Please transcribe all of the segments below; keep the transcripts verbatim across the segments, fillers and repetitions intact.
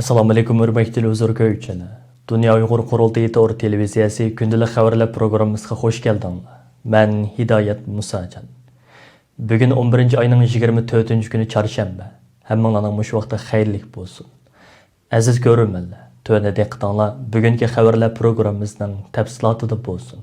ئەسسالامۇئەلەيكۇم، ھۆرمەتلىك تېلېۋىزور كۆرگۈچىلەر. دۇنيا ئۇيغۇر قۇرۇلتىيى تور تېلېۋىزىيەسى كۈندىلىك خەۋەرلەر پروگراممىسىغا خوش كەلدىڭلار. مەن ھىدايەت مۇساجان. بۈگۈن ئون بىرىنچى ئاينىڭ يىگىرمە تۆتىنچى كۈنى، چارشەنبە. ھەممىڭلارنىڭ مۇشۇ ۋاقتى خەيرلىك بولسۇن. ئەزىز كۆرۈرمەنلەر، تۆۋەندە دىققىتىڭلار بۈگۈنكى خەۋەرلەر پروگراممىسىنىڭ تەپسىلاتىدا بولسۇن.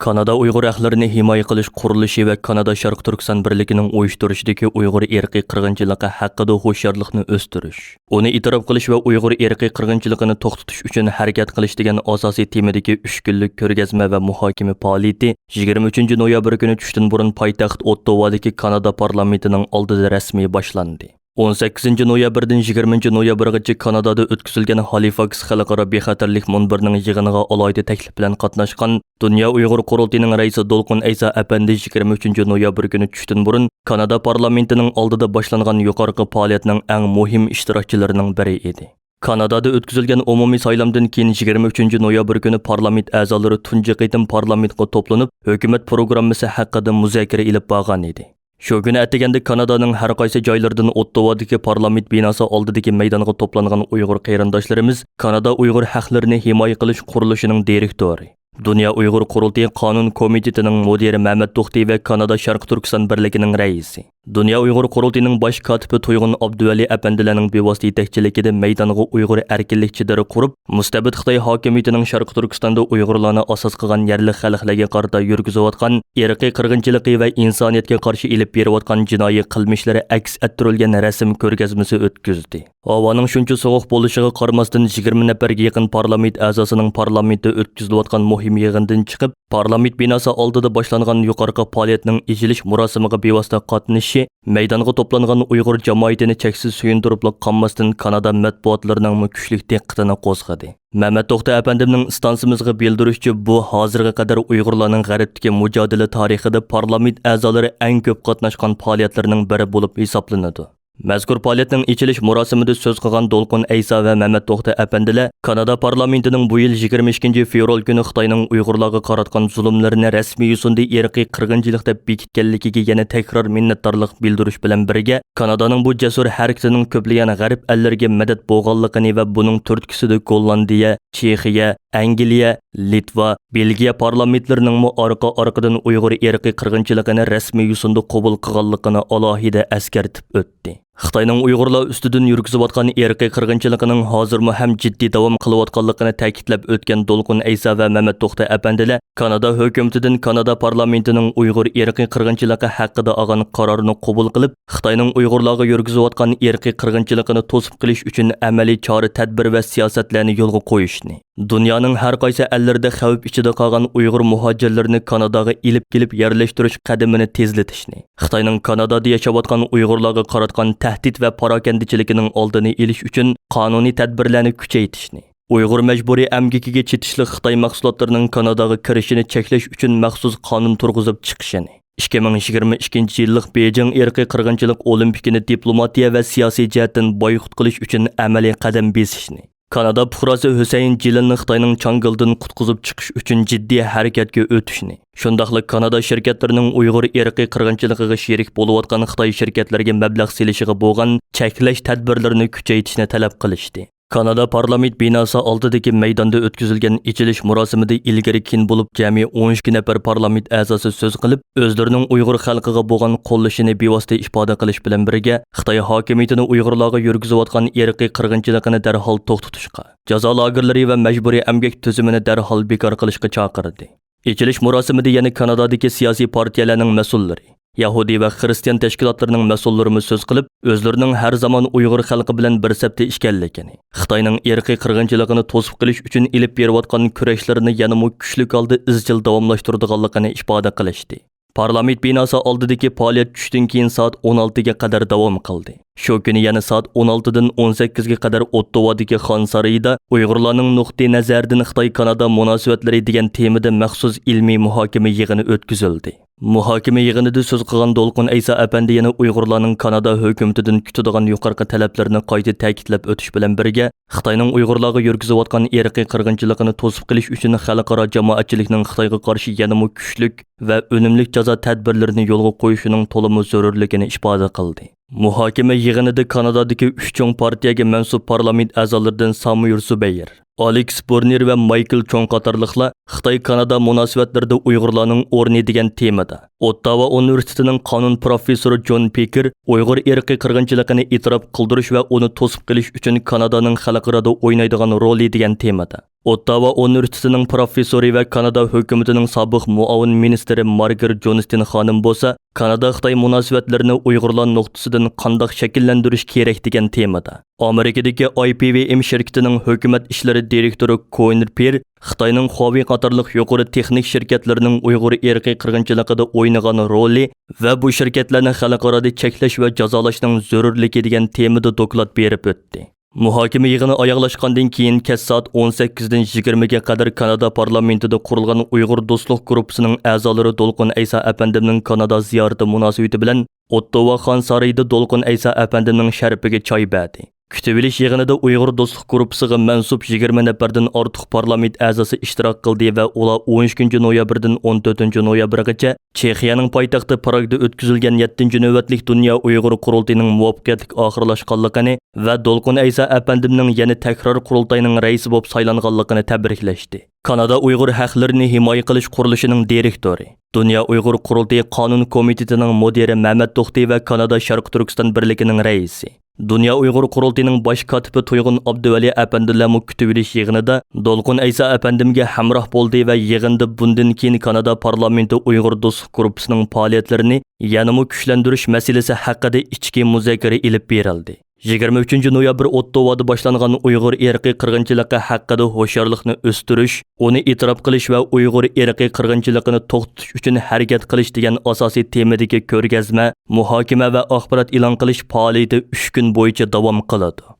كانادا ئۇيغۇر ھەقلىرىنى ھىمايە قىلىش قۇرۇلۇشى ۋە كانادا شەرقىي تۈركىستان بىرلىكىنىڭ ئۇيۇشتۇرۇشىدىكى ئۇيغۇر ئىرقىي قىرغىنچىلىقى ھەققىدە ھوشيارلىقنى ئۆستۈرۈش، ئۇنى ئېتىراپ قىلىش ۋە ئۇيغۇر ئىرقىي قىرغىنچىلىقىنى توختىتىش ئۈچۈن ھەرىكەت قىلىش دېگەن ئاساسىي تېمىدىكى ئۈچ كۈنلۈك كۆرگەزمە ۋە مۇھاكىمە پائالىيىتى يىگىرمە ئۈچىنچى نويابىر كۈنى چۈشتىن بۇرۇن پايتەخت ئوتتاۋادىكى كانادا پارلامېنتىنىڭ ئالدىدا رەسمىي باشلاندى. ئون سەككىزىنچى نويابىردىن يىگىرمىنچى نويابىرغىچە كانادادا ئۆتكۈزۈلگەن ھالىفاكس خەلقئارا بىخەتەرلىك مۇنبىرىنىڭ يىغىنىغا ئالاھىدە تەكلىپ بىلەن قاتناشقان دۇنيا ئۇيغۇر قۇرۇلتىيىنىڭ رەئىسى دولقۇن ئەيسا ئەپەندى يىگىرمە ئۈچىنچى نويابىر كۈنى چۈشتىن بۇرۇن كانادا پارلامېنتىنىڭ ئالدىدا باشلانغان يۇقىرىقى پائالىيەتنىڭ ئەڭ مۇھىم ئىشتىراكچىلىرىنىڭ بىرى ئىدى. كانادادا ئۆتكۈزۈلگەن ئومۇمىي سايلامدىن كېيىن يىگىرمە ئۈچىنچى نويابىر كۈنى پارلامېنت ئەزالىرى تۇنجى قېتىم پارلامېنتقا توپلىنىپ، ھۆكۈمەت پروگراممىسى ھەققىدە مۇزاكىرە ئېلىپ بارغان ئىدى. شۇ كۈنى ئەتىگەندە كانادانىڭ ھەر قايسى جايلىرىدىن ئوتتاۋادىكى پارلامېنت بىناسى ئالدىدىكى مەيدانغا توپلانغان ئۇيغۇر قېرىنداشلىرىمىز كانادا ئۇيغۇر ھەقلىرىنى ھىمايە قىلىش قۇرۇلۇشىنىڭ دىرېكتورى، دۇنيا ئۇيغۇر قۇرۇلتىيى قانۇن كومىتېتىنىڭ مۇدىرى مەمەت توختى ۋە كانادا شەرقىي تۈركىستان بىرلىكىنىڭ رەئىسى، دۇنيا ئۇيغۇر قۇرۇلتىيىنىڭ باش كاتىپى تۇيغۇن ئابدۇۋەلى ئەپەندىلەرنىڭ بىۋاسىتە يېتەكچىلىكىدە مەيدانغا ئۇيغۇر ئەركىنلىك چېدىرى قۇرۇپ، مۇستەبىت خىتاي ھاكىمىيىتىنىڭ شەرقىي تۈركىستاندا ئۇيغۇرلارنى ئاساس قىلغان يەرلىك خەلقلەرگە قارىتا يۈرگۈزۈۋاتقان ئىرقىي قىرغىنچىلىقى ۋە ئىنسانىيەتكە قارشى ئېلىپ بېرىۋاتقان جىنايى قىلمىشلىرى ئەكس ئەتتۈرۈلگەن رەسىم كۆرگەزمىسى ئۆتكۈزدى. ھاۋانىڭ شۇنچە سوغۇق بولۇشىغا قارىماستىن، يىگىرمە نەپەرگە يېقىن پارلامېنت ئەزاسىنىڭ پارلامېنتتا ئۆتكۈزۈلۈۋاتقان مۇھىم يىغىندىن چىقىپ، پارلامېنت بىناسى ئالدىدا باشلانغان يۇقىرىقى پائالىيەتنىڭ ئېچىلىش مۇراسىمىغا بىۋاسىتە قاتنىشىشى مەيدانغا توپلانغان ئۇيغۇر جامائىتىنى چەكسىز سۆيۈندۈرۈپلا قالماستىن، كانادا مەتبۇئاتلىرىنىڭمۇ كۈچلۈك دىققىتىنى قوزغىدى. مەمەت توختى ئەپەندىمنىڭ ئىستانسىمىزغا بىلدۈرۈشىچە، بۇ ھازىرغا قەدەر ئۇيغۇرلارنىڭ غەربتىكى مۇجادىلە تارىخىدا پارلامېنت ئەزالىرى ئەڭ كۆپ قاتناشقان پائالىيەتلەرنىڭ بىرى بولۇپ ھېسابلىنىدۇ. مەزكۇر پائالىيەتنىڭ ئېچىلىش مۇراسىمىدا سۆز قىلغان دولقۇن ئەيسا ۋە مەمەت توختى ئەپەندىلەر كانادا پارلامېنتىنىڭ بۇ يىل يىگىرمە ئىككىنچى فېۋرال كۈنى خىتاينىڭ ئۇيغۇرلارغا قاراتقان زۇلۇملىرىنى رەسمىي يوسۇندا ئىرقىي قىرغىنچىلىق دەپ بېكىتكەنلىكىگە يەنە تەكرار مىننەتدارلىق بىلدۈرۈش بىلەن بىرگە، كانادانىڭ بۇ جەسۇر ھەرىكىتىنىڭ كۆپلىگەن غەرب ئەللىرىگە مەدەت بولغانلىقىنى ۋە بۇنىڭ تۈرتكىسىدە گوللاندىيە، چېخىيە، ئەنگلىيە، لىتۋا، بېلگىيە پارلامېنتلىرىنىڭمۇ ئارقا-ئارقىدىن ئۇيغۇر ئىرقىي قىرغىنچىلىقىنى رەسمىي يوسۇندا قوبۇل قىلغانلىقىنى ئالاھىدە ئەسكەرتىپ ئۆتتى. خىتاينىڭ ئۇيغۇرلار ئۈستىدىن يۈرگۈزۈۋاتقان ئىرقىي قىرغىنچىلىقىنىڭ ھازىرمۇ ھەم جىددىي داۋام قىلىۋاتقانلىقىنى تەكىتلەپ ئۆتكەن دولقۇن ئەيسا ۋە مەمەت توختى ئەپەندىلەر كانادا ھۆكۈمىتىدىن كانادا پارلامېنتىنىڭ ئۇيغۇر ئىرقىي قىرغىنچىلىقى ھەققىدە ئالغان قارارنى قوبۇل قىلىپ، خىتاينىڭ ئۇيغۇرلارغا يۈرگۈزۈۋاتقان ئىرقىي قىرغىنچىلىقىنى توسۇپ قېلىش ئۈچۈن ئەمەلىي چارە-تەدبىر ۋە سىياسەتلەرنى يولغا قويۇشنى، دۇنيانىڭ ھەر قايسى ئەللىرىدە خەۋپ ئىچىدە قالغان ئۇيغۇر مۇھاجىرلىرىنى كاناداغا ئېلىپ كېلىپ يەرلەشتۈرۈش قەدىمىنى تېزلىتىشنى، خىتاينىڭ كانادادا ياشاۋاتقان ئۇيغۇرلارغا قاراتقان تەھدىت ۋە پاراكەندىچىلىكىنىڭ ئالدىنى ئېلىش ئۈچۈن قانۇنىي تەدبىرلەرنى كۈچەيتىشنى، ئۇيغۇر مەجبۇرىي ئەمگىكىگە چېتىشلىق خىتاي مەھسۇلاتلىرىنىڭ كاناداغا كىرىشىنى چەكلەش ئۈچۈن مەخسۇس قانۇن تۇرغۇزۇپ چىقىشىنى، ئىككى مىڭ يىگىرمە ئىككىنچى يىللىق بېيجىڭ ئىرقىي قىرغىنچىلىق ئولىمپىكىنى دىپلوماتىيە ۋە سىياسىي جەھەتتىن بايقۇت قىلىش ئۈچۈن ئەمەلىي قەدەم بېسىشنى، كانادا پۇقراسى ھۈسەيىن جىلىننى خىتاينىڭ چاڭگىلدىن قۇتقۇزۇپ چىقىش ئۈچۈن جىددىي ھەرىكەتكە ئۆتۈشنى، شۇنداقلا كانادا شىركەتلىرىنىڭ ئۇيغۇر ئىرقىي قىرغىنچىلىقىغا شېرىك بولۇۋاتقان خىتاي شىركەتلىرىگە مەبلەغ سېلىشىغا بولغان چەكلەش تەدبىرلىرىنى كۈچەيتىشنى تەلەپ قىلىشتى. كانادا پارلامېنت بىناسى ئالدىدىكى مەيداندا ئۆتكۈزۈلگەن ئېچىلىش مۇراسىمىدا ئىلگىرى كېيىن بولۇپ جەمئىي ئون ئىككى نەپەر پارلامېنت ئەزاسى سۆز قىلىپ، ئۆزلىرىنىڭ ئۇيغۇر خەلقىگە بولغان قوللىشىنى بىۋاسىتە ئىپادە قىلىش بىلەن بىرگە، خىتاي ھاكىمىيىتىنى ئۇيغۇرلارغا يۈرگۈزۈۋاتقان ئىرقىي قىرغىنچىلىقىنى دەرھال توختىتىشقا، جازا لاگېرلىرى ۋە مەجبۇرىي ئەمگەك تۈزۈمىنى دەرھال بىكار قىلىشقا چاقىردى. ئېچىلىش مۇراسىمىدا يەنە كانادادىكى سىياسىي پارتىيەلەرنىڭ مەسئۇللىرى، يەھۇدىي ۋە خىرىستىيان تەشكىلاتلىرىنىڭ مەسئۇللىرىمۇ سۆز قىلىپ، ئۆزلىرىنىڭ ھەر زامان ئۇيغۇر خەلقى بىلەن بىر سەپتە ئىكەنلىكىنى، خىتاينىڭ ئىرقىي قىرغىنچىلىقىنى توسۇپ قېلىش ئۈچۈن ئېلىپ بېرىۋاتقان كۈرەشلىرىنى يەنىمۇ كۈچلۈك ھالدا ئىزچىل داۋاملاشتۇرىدىغانلىقىنى ئىپادە قىلىشتى. پارلامېنت بىناسى ئالدىدىكى پائالىيەت چۈشتىن كېيىن سائەت ئون ئالتىگە قەدەر داۋام قىلدى. شۇ كۈنى يەنە سائەت ئون ئالتىدىن ئون سەككىزگە قەدەر ئوتتوۋادىكى خان سارىيىدا ئۇيغۇرلارنىڭ نۇقتىئى نەزەردىن خىتاي-كانادا مۇناسىۋەتلىرى دېگەن تېمىدا مەخسۇس ئىلمىي مۇھاكىمە يىغىنى ئۆتكۈزۈلدى. مۇھاكىمە يىغىنىدا سۆز قىلغان دولقۇن ئەيسا ئەپەندى يەنە ئۇيغۇرلارنىڭ كانادا ھۆكۈمىتىدىن كۈتىدىغان يۇقىرىقى تەلەپلىرىنى قايتا تەكىتلەپ ئۆتۈش بىلەن بىرگە، خىتاينىڭ ئۇيغۇرلارغا يۈرگۈزۈۋاتقان ئىرقىي قىرغىنچىلىقىنى توسۇپ قېلىش ئۈچۈن خەلقئارا جامائەتچىلىكنىڭ خىتايغا قارشى يەنىمۇ كۈچلۈك ۋە ئۈنۈملۈك جازا تەدبىرلىرىنى يولغا قويۇشىنىڭ تولىمۇ زۆرۈرلۈكىنى ئىپادە قىلدى. مۇھاكىمە يىغىنىدا كانادادىكى ئۈچ چوڭ پارتىيەگە مەنسۇپ پارلامېنت ئەزالىرىدىن سامۇيۇر زۇبەيىر، ئالېكس بۇرنېر ۋە مايكل چوڭ قاتارلىقلار خىتاي-كانادا مۇناسىۋەتلىرىدە ئۇيغۇرلارنىڭ ئورنى دېگەن تېمىدا، ئوتتاۋا ئۇنىۋېرسىتېتىنىڭ قانۇن پروفېسسورى جون پېكېر ئۇيغۇر ئىرقىي قىرغىنچىلىقىنى ئېتىراپ قىلدۇرۇش ۋە ئۇنى توسۇپ قېلىش ئۈچۈن كانادانىڭ خەلقئارادا ئوينايدىغان رولى دېگەن تېمىدا، ئوتتاۋا ئۇنىۋېرسىتېتىنىڭ پروفېسسورى ۋە كانادا ھۆكۈمىتىنىڭ سابىق مۇئاۋىن مىنىستىرى مارگېر جونستېن خانىم بولسا، كانادا-خىتاي مۇناسىۋەتلىرىنى ئۇيغۇرلار نۇقتىسىدىن قانداق شەكىللەندۈرۈش كېرەك دېگەن تېمىدا، ئامېرىكىدىكى ئاي پى ۋى ئېم شىركىتىنىڭ ھۆكۈمەت ئىشلىرى دىرېكتورى كوينېر پىر خىتاينىڭ خۇاۋېي قاتارلىق يۇقىرى تېخنىك شىركەتلىرىنىڭ ئۇيغۇر ئىرقىي قىرغىنچىلىقىدا ئوينىغان رولى ۋە بۇ شىركەتلەرنى خەلقئارادا چەكلەش ۋە جازالاشنىڭ زۆرۈرلۈكى دېگەن تېمىدا دوكلات بېرىپ ئۆتتى. مۇھاكىمە يىغىنى ئاياغلاشقاندىن كېيىن، كەچ سائەت ئون سەككىزدىن يىگىرمىگە قەدەر كانادا پارلامېنتىدا قۇرۇلغان ئۇيغۇر دوستلۇق گۇرۇپپىسىنىڭ ئەزالىرى دولقۇن ئەيسا ئەپەندىمنىڭ كانادا زىيارىتى مۇناسىۋىتى بىلەن ئوتتاۋا خان سارىيىدا دولقۇن ئەيسا ئەپەندىمنىڭ شەرىپىگە چاي بەردى. كۈتۈۋېلىش يىغىنىدا ئۇيغۇر دوستلۇق گۇرۇپپىسىغا مەنسۇپ يىگىرمە نەپەردىن ئارتۇق پارلامېنت ئەزاسى ئىشتىراك قىلدى ۋە ئۇلار ئون ئۈچىنچى نويابىردىن ئون تۆتىنچى نويابىرغىچە چېخىيەنىڭ پايتەختى پراگدا ئۆتكۈزۈلگەن يەتتىنچى نۆۋەتلىك دۇنيا ئۇيغۇر قۇرۇلتىيىنىڭ مۇۋەپپەقىيەتلىك ئاخىرلاشقانلىقىنى ۋە دولقۇن ئەيسا ئەپەندىمنىڭ يەنە تەكرار قۇرۇلتاينىڭ رەئىسى بولۇپ سايلانغانلىقىنى تەبرىكلەشتى. كانادا ئۇيغۇر ھەقلىرىنى ھىمايە قىلىش قۇرۇلۇشىنىڭ دىرېكتورى، دۇنيا ئۇيغۇر قۇرۇلتىيى قانۇن كومىتېتىنىڭ مۇدىرى مەمەت توختى ۋە كانادا شەرقىي تۈركىستان بىرلىكىنىڭ رەئىسى، دۇنيا ئۇيغۇر قۇرۇلتىيىنىڭ باش كاتىپى تۇيغۇن ئابدۇۋەلى ئەپەندىلەرمۇ كۈتۈۋېلىش يىغىنىدا دولقۇن ئەيسا ئەپەندىمگە ھەمراھ بولدى ۋە يىغىندا بۇندىن كېيىن كانادا پارلامېنتى ئۇيغۇر دوستلۇق گۇرۇپپىسىنىڭ پائالىيەتلىرىنى يەنىمۇ كۈچلەندۈرۈش مەسىلىسى ھەققىدە ئىچكى مۇزاكىرە ئېلىپ بېرىلدى. يىگىرمە ئۈچىنچى نويابىر ئوتتاۋادا باشلانغان ئۇيغۇر ئىرقىي قىرغىنچىلىقى ھەققىدە ھوشيارلىقنى ئۆستۈرۈش، ئۇنى ئېتىراپ قىلىش ۋە ئۇيغۇر ئىرقىي قىرغىنچىلىقىنى توختىتىش ئۈچۈن ھەرىكەت قىلىش دېگەن ئاساسىي تېمىدىكى كۆرگەزمە، مۇھاكىمە ۋە ئاخبارات ئېلان قىلىش پائالىيىتى ئۈچ كۈن بويىچە داۋام قىلىدۇ.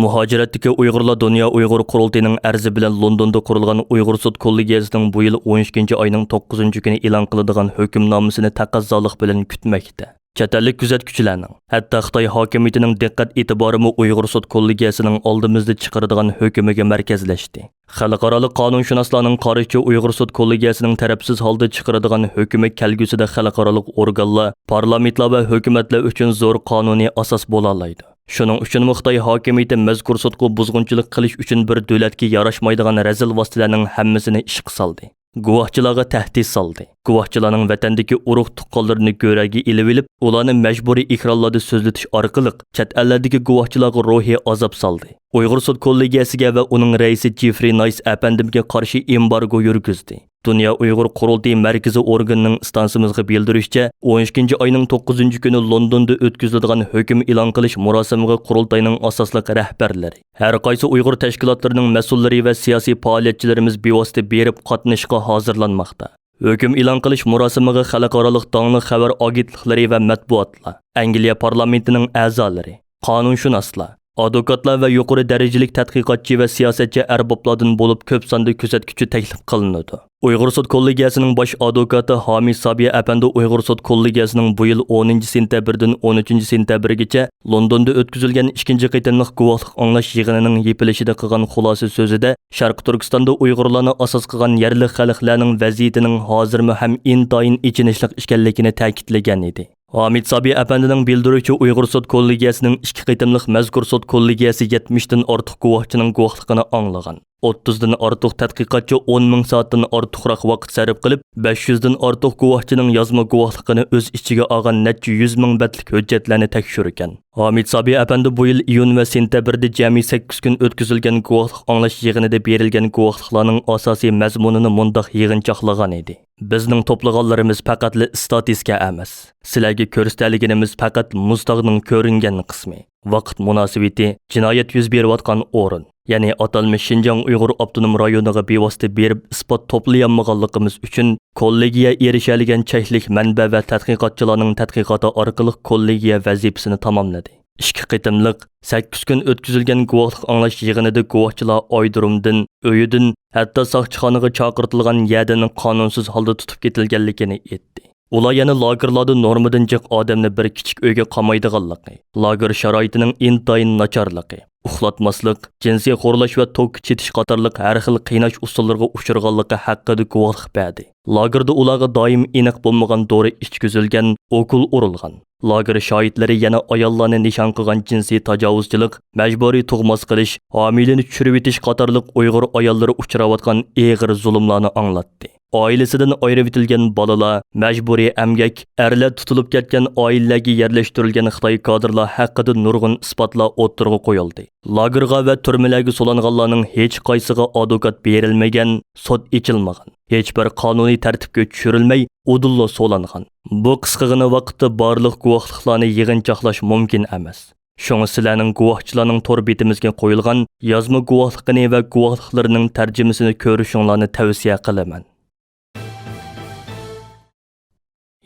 مۇھاجىرەتتىكى ئۇيغۇرلار دۇنيا ئۇيغۇر قۇرۇلتىيىنىڭ ئەرزى بىلەن لوندوندا قۇرۇلغان ئۇيغۇر سوت كوللېگىيەسىنىڭ بۇ يىل ئون ئىككىنچى ئاينىڭ توققۇزىنچى كۈنى ئېلان قىلىدىغان ھۆكۈمنامىسىنى تەقەززالىق بىلەن كۈتمەكتە. چەت ئەللىك كۆزەتكۈچىلەرنىڭ، ھەتتا خىتاي ھاكىمىيىتىنىڭ دىققەت ئېتىبارىمۇ ئۇيغۇر سوت كوللېگىيەسىنىڭ ئالدىمىزدا چىقىرىدىغان ھۆكۈمىگە مەركەزلەشتى. خەلقئارالىق قانۇنشۇناسلارنىڭ قارىشىچە، ئۇيغۇر سوت كوللېگىيەسىنىڭ تەرەپسىز ھالدا چىقىرىدىغان ھۆكۈمى كەلگۈسىدە خەلقئارالىق ئورگانلار، پارلامېنتلار ۋە ھۆكۈمەتلەر ئۈچۈن زور قانۇنىي ئاساس بولالايدۇ. شۇنىڭ ئۈچۈنمۇ خىتاي ھاكىمىيىتى مەزكۇر سوتقا بۇزغۇنچىلىق قىلىش ئۈچۈن بىر دۆلەتكە ياراشمايدىغان رەزىل ۋاسىتىلەرنىڭ ھەممىسىنى ئىشقا سالدى. گۇۋاھچىلارغا تەھدىت سالدى. گۇۋاھچىلارنىڭ ۋەتەندىكى ئۇرۇق-تۇغقانلىرىنى گۆرەگە ئېلىۋېلىپ، ئۇلارنى مەجبۇرىي ئېكرانلاردا سۆزلىتىش ئارقىلىق چەت ئەللەردىكى گۇۋاھچىلارغا روھىي ئازاب سالدى. ئۇيغۇر سوت كوللېگىيەسىگە ۋە ئۇنىڭ رەئىسى جېفرى نايس ئەپەندىمگە قارشى ئېمبارگو يۈرگۈزدى. دۇنيا ئۇيغۇر قۇرۇلتىيى مەركىزىي ئورگىنىنىڭ ئىستانسىمىزغا بىلدۈرۈشىچە، ئون ئىككىنچى ئاينىڭ توققۇزىنچى كۈنى لوندوندا ئۆتكۈزۈلىدىغان ھۆكۈم ئېلان قىلىش مۇراسىمىغا قۇرۇلتاينىڭ ئاساسلىق رەھبەرلىرى، ھەر قايسى ئۇيغۇر تەشكىلاتلىرىنىڭ مەسئۇللىرى ۋە سىياسىي پائالىيەتچىلىرىمىز بىۋاسىتە بېرىپ قاتنىشىشقا ھازىرلانماقتا. ھۆكۈم ئېلان قىلىش مۇراسىمىغا خەلقئارالىق داڭلىق خەۋەر ئاگېنتلىقلىرى ۋە مەتبۇئاتلار، ئەنگلىيە پارلامېنتىنىڭ ئەزالىرى، قانۇنشۇناسلار، ئادۋوكاتلار ۋە يۇقىرى دەرىجىلىك تەتقىقاتچى ۋە سىياسەتچى ئەربابلاردىن بولۇپ كۆپ ساندا كۆزەتكۈچى تەكلىپ قىلىنىدۇ. ئۇيغۇر سوت كوللېگىيەسىنىڭ باش ئادۋوكاتى ھامىت سابىي ئەپەندى ئۇيغۇر سوت كوللېگىيەسىنىڭ بۇ يىل ئونىنچى سېنتەبىردىن ئون ئۈچىنچى سېنتەبىرگىچە لوندوندا ئۆتكۈزۈلگەن ئىككىنچى قېتىملىق گۇۋاھلىق ئاڭلاش يىغىنىنىڭ يېپىلىشىدا قىلغان خۇلاسە سۆزىدە، شەرقىي تۈركىستاندا ئۇيغۇرلارنى ئاساس قىلغان يەرلىك خەلقلەرنىڭ ۋەزىيىتىنىڭ ھازىرمۇ ھەم ئىنتايىن ئېچىنىشلىق ئىكەنلىكىنى تەكىتلىگەن ئىدى. ھامىت سابىي ئەپەندىنىڭ بىلدۈرۈشىچە، ئۇيغۇر سوت كوللېگىيەسىنىڭ ئىككى قېتىملىق مەزكۇر سوت كوللېگىيەسى يەتمىشتىن ئارتۇق گۇۋاھچىنىڭ گۇۋاھلىقىنى ئاڭلىغان. ئوتتۇزدىن ئارتۇق تەتقىقاتچى ئون مىڭ سائەتتىن ئارتۇقراق ۋاقىت سەرپ قىلىپ، بەش يۈزدىن ئارتۇق گۇۋاھچىنىڭ يازما گۇۋاھلىقىنى ئۆز ئىچىگە ئالغان نەچچە يۈز مىڭ بەتلىك ھۆججەتلەرنى تەكشۈرگەن. ھامىت سابىي ئەپەندى بۇ يىل ئىيۇن ۋە سېنتەبىردە جەمئىي سەككىز كۈن ئۆتكۈزۈلگەن گۇۋاھلىق ئاڭلاش يىغىنىدا بېرىلگەن گۇۋاھلىقلارنىڭ ئاساسىي مەزمۇنىنى مۇنداق يىغىنچاقلىغان ئىدى: بىزنىڭ توپلىغانلىرىمىز پەقەتلا ئىستاتىستىكا ئەمەس. سىلەرگە كۆرسىتەلىگىنىمىز پەقەت مۇز تاغنىڭ كۆرۈنگەن قىسمى. ۋاقىت مۇناسىۋىتى، جىنايەت يۈز بېرىۋاتقان ئورۇن، يەنى ئاتالمىش شىنجاڭ ئۇيغۇر ئاپتونوم رايونىغا بىۋاسىتە بېرىپ ئىسپات توپلىيالمىغانلىقىمىز ئۈچۈن، كوللېگىيە ئېرىشەلىگەن چەكلىك مەنبە ۋە تەتقىقاتچىلارنىڭ تەتقىقاتى ئارقىلىق كوللېگىيە ۋەزىپىسىنى تاماملىدى. ئىككى قېتىملىق، سەككىز كۈن ئۆتكۈزۈلگەن گۇۋاھلىق ئاڭلاش يىغىنىدا گۇۋاھچىلار ئايرودرومدىن، ئۆيىدىن، ھەتتا ساقچىخانىغا چاقىرتىلغان يەردىن قانۇنسىز ھالدا تۇتۇپ كېتىلگەنلىكىنى ئېيتتى. ئۇلار يەنە لاگېرلاردا نورمىدىن جىق ئادەمنى بىر كىچىك ئۆيگە قامايدىغانلىقى، لاگېر شارائىتىنىڭ ئىنتايىن ناچارلىقى، ئۇخلاتماسلىق، جىنسىي خورلاش ۋە توك چېتىش قاتارلىق ھەر خىل قىيناش ئۇسۇللىرىغا ئۇچرىغانلىقى ھەققىدە گۇۋاھلىق بەردى. لاگېردا ئۇلارغا دائىم ئېنىق بولمىغان دورا ئىچكۈزۈلگەن، ئوكۇل ئۇرۇلغان. لاگېر شاھىتلىرى يەنە ئاياللارنى نىشان قىلغان جىنسىي تاجاۋۇزچىلىق، مەجبۇرىي تۇغماس قىلىش، ھامىلىنى چۈشۈرۈۋېتىش قاتارلىق ئۇيغۇر ئاياللىرى ئۇچراۋاتقان ئېغىر زۇلۇملارنى ئاڭلاتتى. ئائىلىسىدىن ئايرىۋېتىلگەن بالىلار، مەجبۇرىي ئەمگەك، ئەرلەر تۇتۇلۇپ كەتكەن ئائىلىلەرگە يەرلەشتۈرۈلگەن خىتاي كادىرلار ھەققىدە نۇرغۇن ئىسپاتلار ئوتتۇرىغا قويۇلدى. لاگېرغا ۋە تۈرمىلەرگە سولانغانلارنىڭ ھېچقايسىغا ئادۋوكات بېرىلمىگەن، سوت ئېچىلمىغان، ھېچبىر قانۇنىي تەرتىپكە چۈشۈرۈلمەي ئۇدۇللا سولانغان. بۇ قىسقىغىنە ۋاقىتتا بارلىق گۇۋاھلىقلارنى يىغىنچاقلاش مۇمكىن ئەمەس. شۇڭا سىلەرنىڭ گۇۋاھچىلارنىڭ تور بېتىمىزگە قويۇلغان يازما گۇۋاھلىقىنى ۋە گۇۋاھلىقلىرىنىڭ تەرجىمىسىنى كۆرۈشۈڭلارنى تەۋسىيە قىلىمەن.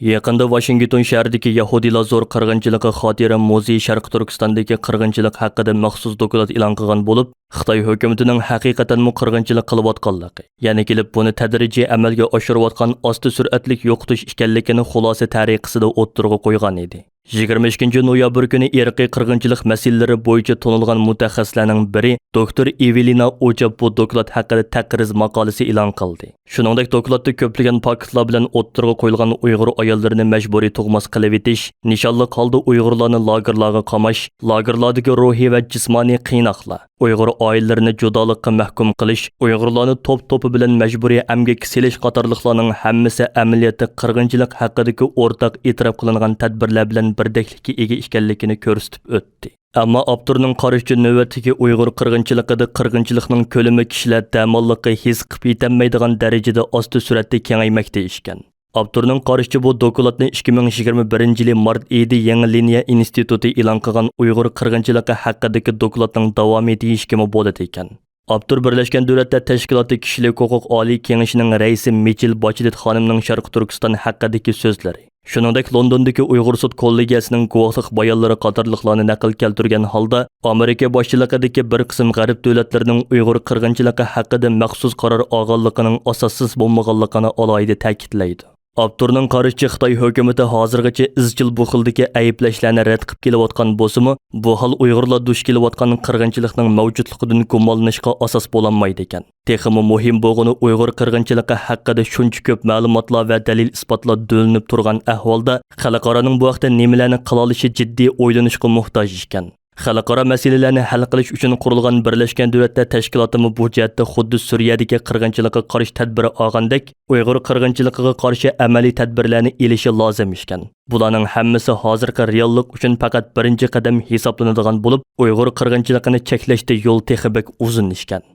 يېقىندا ۋاشىنگتون شەھىرىدىكى يەھۇدىيلار زور قىرغىنچىلىقى خاتىرە مۇزېيى شەرقىي تۈركىستاندىكى قىرغىنچىلىق ھەققىدە مەخسۇس دوكلات ئېلان قىلغان بولۇپ، خىتاي ھۆكۈمىتىنىڭ ھەقىقەتەنمۇ قىرغىنچىلىق قىلىۋاتقانلىقى، يەنە كېلىپ بۇنى تەدرىجىي ئەمەلگە ئاشۇرۇۋاتقان ئاستا سۈرئەتلىك يوقىتىش ئىكەنلىكىنى خۇلاسە تەرىقىسىدە ئوتتۇرىغا قويغان ئىدى. يىگىرمە ئىككىنچى نويابىر كۈنى ئىرقىي قىرغىنچىلىق مەسىلىلىرى بويىچە تونۇلغان مۇتەخەسسىسلەرنىڭ بىرى، دوكتور ئېۋېلىنا ئوجاپ بۇ دوكلات ھەققىدە تەقرىز ماقالىسى ئېلان قىلدى. شۇنىڭدەك دوكلاتتا كۆپلىگەن پاكىتلار بىلەن ئوتتۇرىغا قويۇلغان ئۇيغۇر ئاياللىرىنى مەجبۇرىي تۇغماس قىلىۋېتىش، نىشانلىق ھالدا ئۇيغۇرلارنى لاگېرلارغا قاماش، لاگېرلاردىكى روھىي ۋە جىسمانىي قىيناقلار، ئۇيغۇر ئائىلىلىرىنى جۇدالىققا مەھكۇم قىلىش، ئۇيغۇرلارنى توپ-توپى بىلەن مەجبۇرىي ئەمگەككە سېلىش قاتارلىقلارنىڭ ھەممىسى ئەمەلىيەتتە قىرغىنچىلىق ھەققىدىكى ئورتاق ئېتىراپ قىلىنغان تەدبىرلەر بىلەن بىردەكلىككە ئىگە ئىكەنلىكىنى كۆرسىتىپ ئۆتتى. ئەمما ئاپتورنىڭ قارىشىچە، نۆۋەتتىكى ئۇيغۇر قىرغىنچىلىقىدا قىرغىنچىلىقنىڭ كۆلىمى كىشىلەر دەماللىققا ھېس قىلىپ يېتەلمەيدىغان دەرىجىدە ئاستا سۈرئەتتە كېڭەيمەكتە ئىكەن. ئاپتورنىڭ قارىشىچە، بۇ دوكلاتنى ئىككى مىڭ يىگىرمە بىرىنچى يىلى مارت ئېيىدا يېڭى لىنىيە ئىنستىتۇتى ئېلان قىلغان ئۇيغۇر قىرغىنچىلىقى ھەققىدىكى دوكلاتنىڭ داۋامى دېيىشكىمۇ بولىدىكەن. ئاپتور بىرلەشكەن دۆلەتلەر تەشكىلاتى كىشىلىك ھوقۇق ئالىي كېڭىشىنىڭ رەئىسى مىچېل باچېلېت خانىمنىڭ شەرقىي تۈركىستان ھەققىدىكى سۆزلىرى، شۇنىڭدەك لوندوندىكى ئۇيغۇر سوت كوللېگىيەسىنىڭ گۇۋاھلىق بايانلىرى قاتارلىقلارنى نەقىل كەلتۈرگەن ھالدا، ئامېرىكا باشچىلىقىدىكى بىر قىسىم غەرب دۆلەتلىرىنىڭ ئۇيغۇر قىرغىنچىلىقى ھەققىدە مەخسۇس قارار ئالغانلىقىنىڭ ئاساسسىز بولمىغانلىقىنى ئالاھىدە تەكىتلەيدۇ. ئاپتورنىڭ قارىشىچە، خىتاي ھۆكۈمىتى ھازىرغىچە ئىزچىل بۇ خىلدىكى ئەيىبلەشلەرنى رەت قىلىپ كېلىۋاتقان بولسىمۇ، بۇ ھال ئۇيغۇرلار دۇچ كېلىۋاتقان قىرغىنچىلىقنىڭ مەۋجۇتلۇقىدىن گۇمانلىنىشقا ئاساس بولالمايدىكەن. تېخىمۇ مۇھىم بولغىنى، ئۇيغۇر قىرغىنچىلىقى ھەققىدە شۇنچە كۆپ مەلۇماتلار ۋە دەلىل-ئىسپاتلار دۆلىنىپ تۇرغان ئەھۋالدا، خەلقئارانىڭ بۇ ھەقتە نېمىلەرنى قىلالىشى جىددىي ئويلىنىشقا موھتاج ئىكەن. خەلقئارا مەسىلىلەرنى ھەل قىلىش ئۈچۈن قۇرۇلغان بىرلەشكەن دۆلەتلەر تەشكىلاتىمۇ بۇ جەھەتتە خۇددى سۈرىيەدىكى قىرغىنچىلىققا قارشى تەدبىر ئالغاندەك، ئۇيغۇر قىرغىنچىلىقىغا قارشى ئەمەلىي تەدبىرلەرنى ئېلىشى لازىم ئىكەن. بۇلارنىڭ ھەممىسى ھازىرقى رېئاللىق ئۈچۈن پەقەت بىرىنچى قەدەم ھېسابلىنىدىغان بولۇپ، ئۇيغۇر قىرغىنچىلىقىنى چەكلەشتە يول تېخى بەك ئۇزۇن ئىكەن.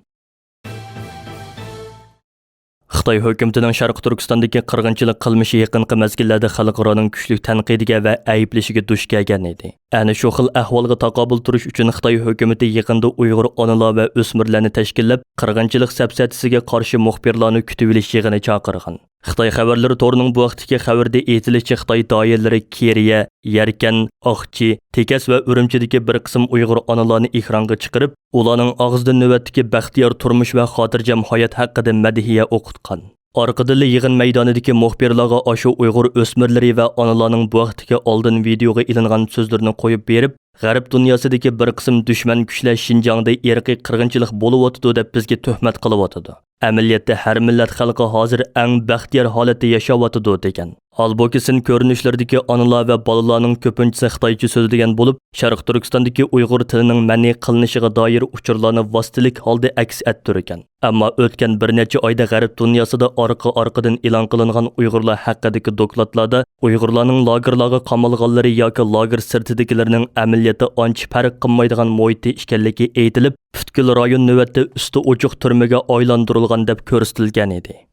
خىتاي ھۆكۈمىتىنىڭ شەرقىي تۈركىستاندىكى قىرغىنچىلىق قىلمىشى يېقىنقى مەزگىللەردە خەلقئارانىڭ كۈچلۈك تەنقىدىگە ۋە ئەيىبلىشىگە دۇچ كەلگەن ئىدى. ئەنە شۇ خىل ئەھۋالغا تاقابىل تۇرۇش ئۈچۈن خىتاي ھۆكۈمىتى يېقىندا ئۇيغۇر ئانىلار ۋە ئۆسمۈرلەرنى تەشكىللەپ، قىرغىنچىلىق سەپسەتىسىگە قارشى مۇخبىرلارنى كۈتۈۋېلىش يىغىنى چاقىرغان. خىتاي خەۋەرلىرى تورىنىڭ بۇ ھەقتىكى خەۋىرىدە ئېيتىلىشىچە، خىتاي دائىرىلىرى كېرىيە، يەركەن، ئاقچى، تېكەس ۋە ئۈرۈمچىدىكى بىر قىسىم ئۇيغۇر ئانىلارنى ئېكرانغا چىقىرىپ، ئۇلارنىڭ ئاغزىدىن نۆۋەتتىكى بەختىيار تۇرمۇش ۋە خاتىرجەم ھايات ھەققىدە مەدھىيە ئوقۇتقان. ئارقىدىنلا يىغىن مەيدانىدىكى مۇخبىرلارغا ئاشۇ ئۇيغۇر ئۆسمۈرلىرى ۋە ئانىلارنىڭ بۇ ھەقتىكى ئالدىن ۋىدېئوغا ئېلىنغان سۆزلىرىنى قويۇپ بېرىپ، غەرب دۇنياسىدىكى بىر قىسىم دۈشمەن كۈچلەر شىنجاڭدا ئىرقىي قىرغىنچىلىق بولۇۋاتىدۇ دەپ بىزگە تۆھمەت قىلىۋاتىدۇ. ئەمەلىيەتتە ھەر مىللەت خەلقى ھازىر ئەڭ بەختىيار ھالەتتە ياشاۋاتىدۇ، دېگەن. ھالبۇكى، سىن كۆرۈنۈشلىرىدىكى ئانىلار ۋە بالىلارنىڭ كۆپىنچىسى خىتايچە سۆزلىگەن بولۇپ، شەرقىي تۈركىستاندىكى ئۇيغۇر تىلىنىڭ مەنئى قىلىنىشىغا دائىر ئۇچۇرلارنى ۋاسىتىلىك ھالدا ئەكس ئەتتۈرگەن. ئەمما ئۆتكەن بىر نەچچە ئايدا غەرب دۇنياسىدا ئارقا-ئارقىدىن ئېلان قىلىنغان ئۇيغۇرلار ھەققىدىكى دوكلاتلاردا ئۇيغۇرلارنىڭ لاگېرلارغا قامالغانلىرى ياكى لاگېر سىرتىدىكىلىرىنىڭ ئەمەلىيەتتە ئانچە پەرق قىلمايدىغان مۇھىتتا ئىكەنلىكى ئېيتىلىپ، پۈتكۈل رايون نۆۋەتتە ئۈستى ئوچۇق تۈرمىگە ئايلاندۇرۇلغان دەپ كۆرسىتىلگەن ئىدى.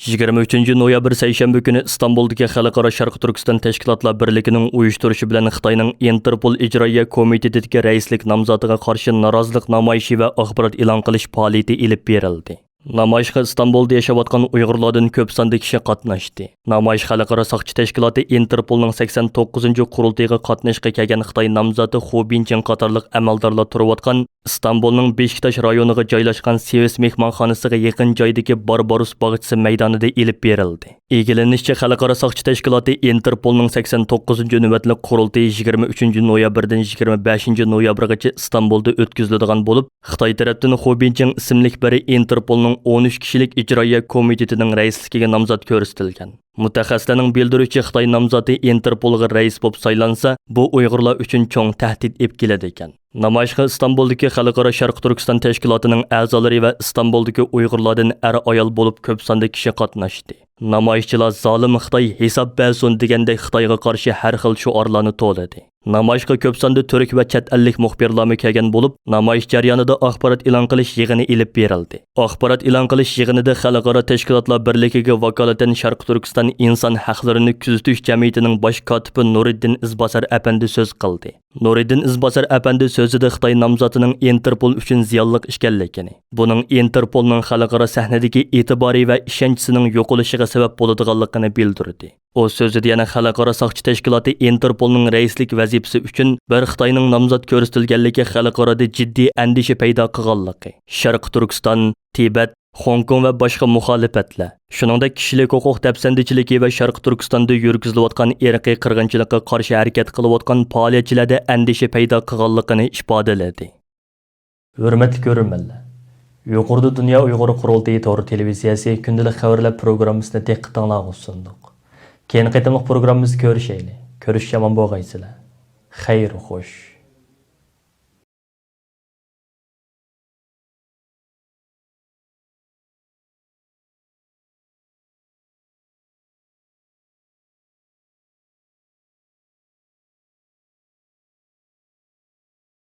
يىگىرمە ئۈچىنچى نويابىر سەيشەنبە كۈنى ئىستانبۇلدىكى خەلقئارا شەرقىي تۈركىستان تەشكىلاتلار بىرلىكىنىڭ ئۇيۇشتۇرۇشى بىلەن خىتاينىڭ ئىنتېرپول ئىجرائىيە كومىتېتىدىكى رەئىسلىك نامزاتىغا قارشى نارازىلىق نامايىشى ۋە ئاخبارات ئېلان قىلىش پائالىيىتى ئېلىپ بېرىلدى. نامايىشقا ئىستانبۇلدا ياشاۋاتقان ئۇيغۇرلاردىن كۆپ ساندا كىشى قاتناشتى. نامايىش خەلقئارا ساقچى تەشكىلاتى ئىنتېرپولنىڭ سەكسەن توققۇزىنچى قۇرۇلتىيىغا قاتنىشىشقا كەلگەن خىتاي نامزاتى خۇ بىنچىڭ قاتارلىق ئەمەلدارلار تۇرۇۋاتقان ئىستانبۇلنىڭ بېشىكتاش رايونىغا جايلاشقان سېۋىس مېھمانخانىسىغا يېقىن جايدىكى بارباروس باغچىسى مەيدانىدا ئېلىپ بېرىلدى. ئىگىلىنىشىچە، خەلقئارا ساقچى تەشكىلاتى ئىنتېرپولنىڭ سەكسەن توققۇزىنچى نۆۋەتلىك قۇرۇلتىيى يىگىرمە ئۈچىنچى نويابىردىن يىگىرمە بەشىنچى نويابىرغىچە ئىستانبۇلدا ئۆتكۈزۈلىدىغان بولۇپ، خىتاي تەرەپتىن خۇ بىنچىڭ ئىسىملىك بىرى ئىنتېرپولنىڭ ئون ئۈچ كىشىلىك ئىجرائىيە كومىتېتىنىڭ رەئىسلىكىگە نامزات كۆرسىتىلگەن. مۇتەخەسسىسلەرنىڭ بىلدۈرۈشىچە، خىتاي نامزاتى ئىنتېرپولغا رەئىس بولۇپ سايلانسا، بۇ ئۇيغۇرلار ئۈچۈن چوڭ تەھدىت ئېلىپ كېلىدىكەن. نامايىشقا ئىستانبۇلدىكى خەلقئارا شەرقىي تۈركىستان تەشكىلاتىنىڭ ئەزالىرى ۋە ئىستانبۇلدىكى ئۇيغۇرلاردىن ئەر-ئايال بولۇپ كۆپ ساندا كىشى قاتناشتى. نامايىشچىلار «زالىم خىتاي ھېساب بەرسۇن» دېگەندەك خىتايغا قارشى ھەر خىل شوئارلارنى توۋلىدى. نامايىشقا كۆپ ساندا تۈرك ۋە چەت ئەللىك مۇخبىرلارمۇ كەلگەن بولۇپ، نامايىش جەريانىدا ئاخبارات ئېلان قىلىش يىغىنى ئېلىپ بېرىلدى. ئاخبارات ئېلان قىلىش يىغىنىدا خەلقئارا تەشكىلاتلار بىرلىكىگە ۋاكالىتەن شەرقىي تۈركىستان ئىنسان ھەقلىرىنى كۆزىتىش جەمئىيىتىنىڭ باش كاتىپى نۇرىدىن ئىزباسار ئەپەندى سۆز قىلدى. نۇرىدىن ئىزباسار ئەپەندى سۆزىدە خىتاي نامزاتىنىڭ ئىنتېرپول ئۈچۈن زىيانلىق ئىكەنلىكىنى، بۇنىڭ ئىنتېرپولنىڭ خەلقئارا سەھنىدىكى ئېتىبارى ۋە ئىشەنچىسىنىڭ يوقىلىشىغا سەۋەب بولىدىغانلىقىنى بىلدۈردى. ئۇ سۆزىدە يەنە خەلقئارا ساقچى تەشكىلاتى ئىنتېرپولنىڭ رەئىسلىك ۋەزىپىسى ئۈچۈن بىر خىتاينىڭ نامزات كۆرسىتىلگەنلىكى خەلقئارادا جىددىي ئەندىشە پەيدا قىلغانلىقى، شەرقىي تۈركىستان، تىبەت، خوڭكوڭ ۋە باشقا مۇخالىپەتلەر، شۇنىڭدەك كىشىلىك ھوقۇق دەپسەندىچىلىكى ۋە شەرقىي تۈركىستاندا يۈرگۈزۈلۈۋاتقان ئىرقىي قىرغىنچىلىققا قارشى ھەرىكەت قىلىۋاتقان پائالىيەتچىلەردە ئەندىشە پەيدا قىلغانلىقىنى ئىپادىلىدى. ھۆرمەتلىك كۆرۈرمەنلەر، يۇقىرىدا دۇنيا ئۇيغۇر قۇرۇلتىيى تور تېلېۋىزىيەسى كۈندىلىك خەۋەرلەر پروگراممىسىنى دىققىتىڭلارغا سۇندۇق. كېيىنكى قېتىملىق پروگراممىمىزدا كۆرۈشەيلى. كۆرۈشۈشكە ئامان بولغايسىلەر. خەير خوش.